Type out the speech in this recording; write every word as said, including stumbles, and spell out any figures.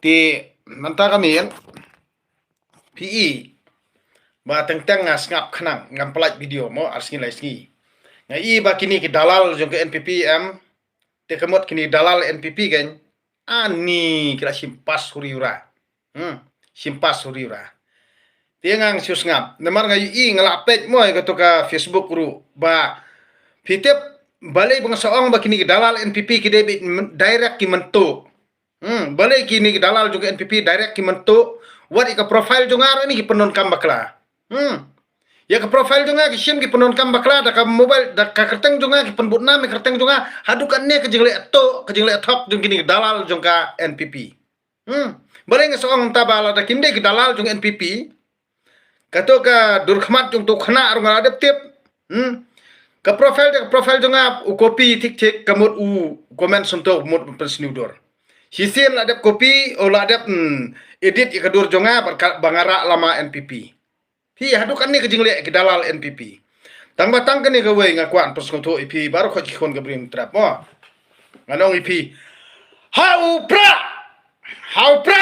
Te mynta ka mynta phi i ba teng teng nga sngap khnang, ngam pynlait video mo, ar sngi lai sngi. Nga i ba kine ki dalal jong ka N P P em, te ka mut kine ki dalal N P P kan, ani ki la shim pass huri hura. Hmm, shim pass huri hura. Te nga shu sngap. Namar nga i nga la peit mo ïa kato ka Facebook ruh ba phi tip balei ba nga sa ong ba kine ki dalal N P P ki dei beit direct ki mynta. Hmm, balei kine ki dalal jong ka N P P direct ki mynta. Wat ïa ka profile jong nga ruh ni ki pyndonkam bakla. Hmm. Ïa ka profile jong nga ki shim ki pyndonkam bakla, da ka mobile, da ka kyrteng jong nga ki pynbud nam ïa ka kyrteng jong nga. Haduh katne ka jingleh to, ka jingleh thok jong kine ki dalal jong ka N P P. Hmm. Balei nga sa ong mynta ba lada kim dei ki dalal jong N P P, kato ka dur khmat jong uto u khynnah ruh nga la dep tip. Hmm. Ka profile, ka profile jong nga u copy thik thik, ka mut u comment sngewthuh, mut u pynsniew dur. Shisien la dep copy, u la dep, hmm, edit ïa ka dur jong nga ba ka, ba nga rah lama N P P. Phi, haduh katne ka jingleh ki dalal N P P. Tang ba tang kane kawei nga kwah pynsngewthuh ïa phi baroh ki khun ka Bri Hynñiewtrep mo. Ngan ong ïa phi, ha u Prah, ha u Prah